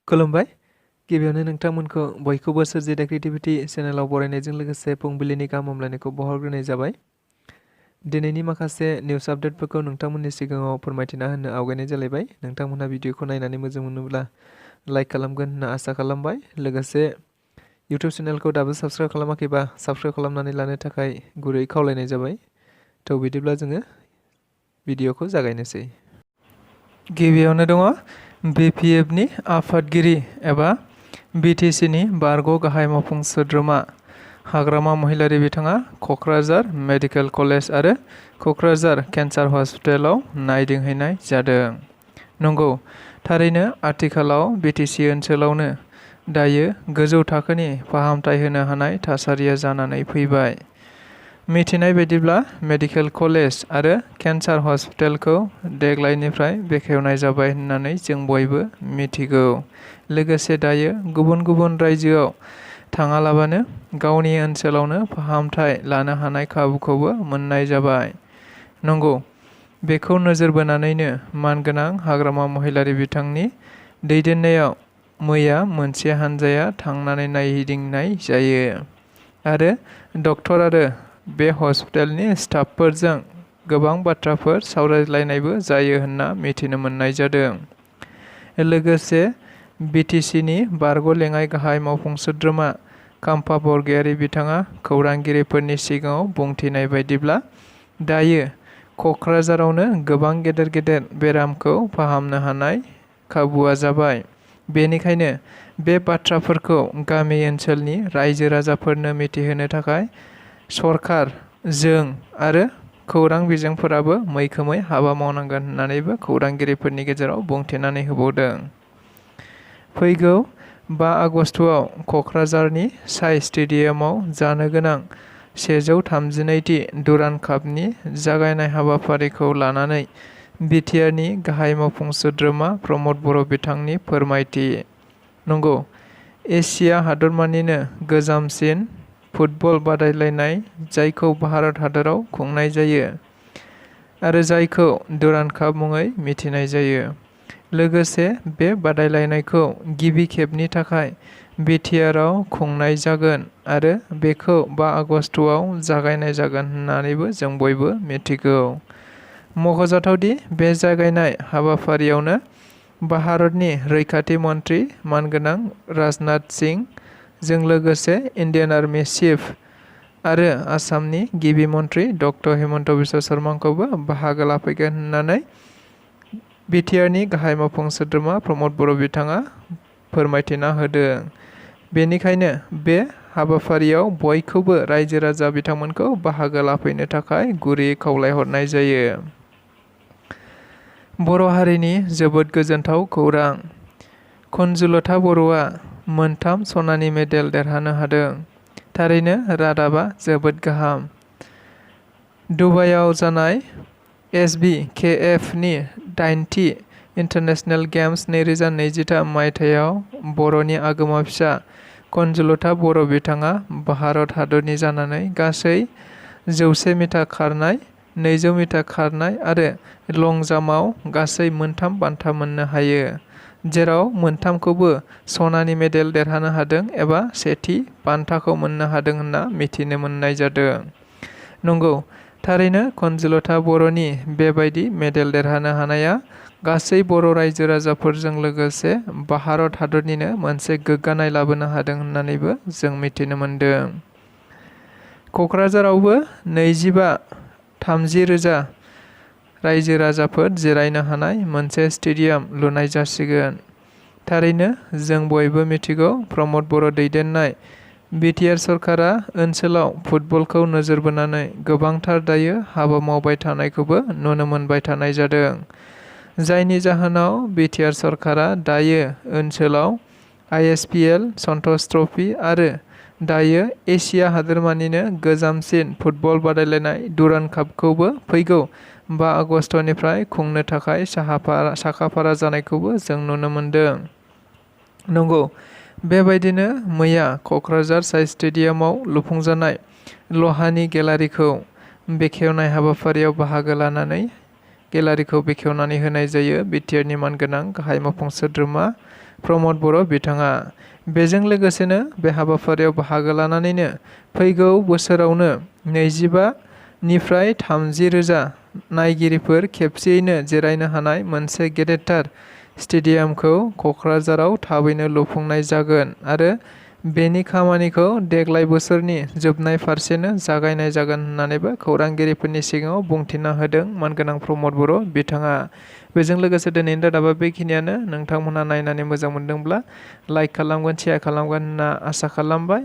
खुलुमबाय गिबियावनो नोंथांमोनखौ बयखौबो सोरजि द क्रिएटिविटी चेनेलाव बरायनायजों लोगोसे फुंबिलिनि गाहाम हामलायनायखौ बावहरग्रोनाय जाबाय। दिनैनि माखासे निउस आपडेटफोरखौ नोंथांमोननि सिगाङाव फोरमायथिना होनो आवगायनाय जालायबाय। नोंथांमोनहा भिडिअखौ नायनानै मोजां मोनोब्ला लाइक खालामगोन होनना आसा खालामबाय। लोगोसे इउटिउब चेनेलखौ दाबो साबस्क्राइब खालामाखैबा साबस्क्राइब खालामनानै लानो थाखाय गुरै खावलायनाय जाबाय। थ' बिदिब्ला जोङो भिडिअखौ जागायनोसै। गिबियावनो दङ BPFनि आफादगिरि एबा BTCनि बारग' गाहाय मावफुं सोद्रोमा हाग्रामा महिलारि बिथाङा क'क्राझार मेडिकेल कलेज आरो क'क्राझार केन्सार हस्पिटालाव नायदिंहैनाय जादों। नंगौ, थारैनो आथिखालाव BTC ओनसोलावनो दायो गोजौ थाखोनि फाहामथाय होनो हानाय थासारिया जानानै फैबाय। मिथिनाय बायदिब्ला मेडिकेल कलेज आरो केन्सार हस्पिटालखौ देग्लायनिफ्राय बेखेवनाय जाबाय होननानै जों बयबो मिथिगौ। लोगोसे दायो गुबुन गुबुन रायजोआव थाङालाबानो गावनि ओनसोलावनो फाहामथाय लानो हानाय खाबुखौबो मोननाय जाबाय। नंगौ, बेखौ नोजोर बोनानैनो मानगोनां हाग्रामा महिलारि बिथांनि दैदेननायाव मैया मोनसे हानजाया थांनानै नायदिंनाय जायो आरो डक्टर आरो बे हस्पिटालनि स्टाफफोरजों गोबां बाथ्राफोर सावरायलायनायबो जायो होनना मिथिनो मोननाय जादों। लोगोसे BTCनि बारग' लेङाइ गाहाय मावफुं सोद्रोमा खाम्फा बरगयारि बिथाङा खौरांगिरिफोरनि सिगाङाव बुंथिनाय बायदिब्ला दायो क'क्राझारावनो गोबां गेदेर गेदेर बेरामखौ फाहामनो हानाय खाबुआ जाबाय। बेनिखायनो बे बाथ्राफोरखौ गामि ओनसोलनि रायजो राजाफोरनो मिथिहोनो थाखाय सरकार, जों आरो खौरां बिजोंफोराबो मैखोमै हाबा मावनांगोन होननानैबो खौरांगिरिफोरनि गेजेराव बुंथिनानै होबावदों। फैगौ 5 आगस्टआव क'क्राझारनि साई स्टेडियामाव जानो गोनां 132थि डुरान्ड कापनि जागायनाय हाबाफारिखौ लानानै बिटिआरनि गाहाय मावफुं सोद्रोमा प्रमद बर' बिथांनि फोरमायथि। नंगौ, एसिया हादरमानिनो गोजामसिन फुटबल बादायलायनाय जायखौ भारत हादराव खुंनाय जायो आरो जायखौ डुरान्ड काप मुङै मिथिनाय जायो। लोगोसे बे बादायलायनायखौ गिबि खेबनि थाखाय बिटिआरआव खुंनाय जागोन आरो बेखौ 5 आगस्टआव जागायनाय जागोन होननानैबो जों बयबो मिथिगौ। मख'जाथावदि बे जागायनाय हाबाफारियावनो भारतनि रैखाथि मन्त्रि मानगोनां राजनाथ सिं जों लोगोसे इन्डियान आर्मी चिफ आरो आसामनि गिबि मन्त्रि डक्टर हिमन्त बिश्व शर्माखौबो बाहागो लाफैगोन होननानै बिटिआरनि गाहाय मावफुं सोद्रोमा प्रमद बर' बिथाङा फोरमायथिना होदों। बेनिखायनो बे हाबाफारियाव बयखौबो रायजो राजा बिथांमोनखौ बाहागो लाफैनो थाखाय गुरैयै खावलायहरनाय जायो। बर' हारिनि जोबोद गोजोनथाव खौरां। कुनजुलता बर'आ 3 सनानि मेडेल देरहानो हादों। थारैनो रादाबा जोबोद गाहाम। दुबाइआव जानाय SBKFनि 8थि इन्टारनेशनेल गेम्स 2023 मायथाइयाव बर'नि आगोमा फिसा कुनजुलता बर' बिथाङा भारत हादरनि जानानै गासै 100 मिटार खारनाय, 200 मिटार खारनाय आरो लं जाम्पआव गासै 3 बान्था मोननो हायो, जेराव 3खौबो सनानि मेडेल देरहानो हादों एबा सेथि बान्थाखौ मोननो हादों होनना मिथिनो मोननाय जादों। नंगौ, थारैनो कुनजुलता बर'नि बेबायदि मेडेल देरहानो हानाया गासै बर' रायजो राजाफोरजों लोगोसे भारत हादरनिनो मोनसे गोग्गानाय लाबोनो हादों होननानैबो जों मिथिनो मोनदों। क'क्राझारावबो 25-30 रोजा रायजो राजाफोर जिरायनो हानाय मोनसे स्टेडियाम लुनाय जासिगोन। थारैनो जों बयबो मिथिगौ प्रमद बर' दैदेननाय बिटिआर सरकारा ओनसोलाव फुटबलखौ नोजोर बोनानै गोबांथार दायो हाबा मावबाय थानायखौबो नुनो मोनबाय थानाय जादों। जायनि जाहोनाव बिटिआर सरकारा दायो ओनसोलाव ISPL, सन्टोष ट्रफी आरो दायो एसिया हादोरमानिनो गोजामसिन फुटबल बादायलायनाय डुरान्ड कापखौबो फैगौ 5 आगस्टनिफ्राय खुंनो थाखाय साखाफारा जानायखौबो जों नुनो मोनदों। नंगौ, बेबायदिनो मैया क'क्राझार साई स्टेडियामाव लुफुंजानाय लहानि गेलारिखौ बेखेवनाय हाबाफारियाव बाहागो लानानै गेलारिखौ बेखेवनानै होनाय जायो। बिटिआरनि मानगोनां गाहाय मावफुं सोद्रोमा प्रमद बर' बिथाङा। बेजों लोगोसेनो बे हाबाफारियाव बाहागो लानानैनो फैगौ बोसोरावनो 25 निफ्राय 30 रोजा नायगिरिफोर खेबसेयैनो जिरायनो हानाय मोनसे गेदेरथार स्टेडियामखौ क'क्राझाराव थाबैनो लुफुंनाय जागोन आरो बेनि खामानिखौ देग्लाय बोसोरनि जोबनाय फारसेनो जागायनाय जागोन होननानैबो खौरांगिरिफोरनि सिगाङाव बुंथिना होदों मानगोनां प्रमद बर' बिथाङा। बेजों लोगोसे दिनैनि रादाबा बेखिनियानो। नोंथांमोनहा नायनानै मोजां मोनदोंब्ला लाइक खालामगोन, शेयार खालामगोन होनना आसा खालामबाय।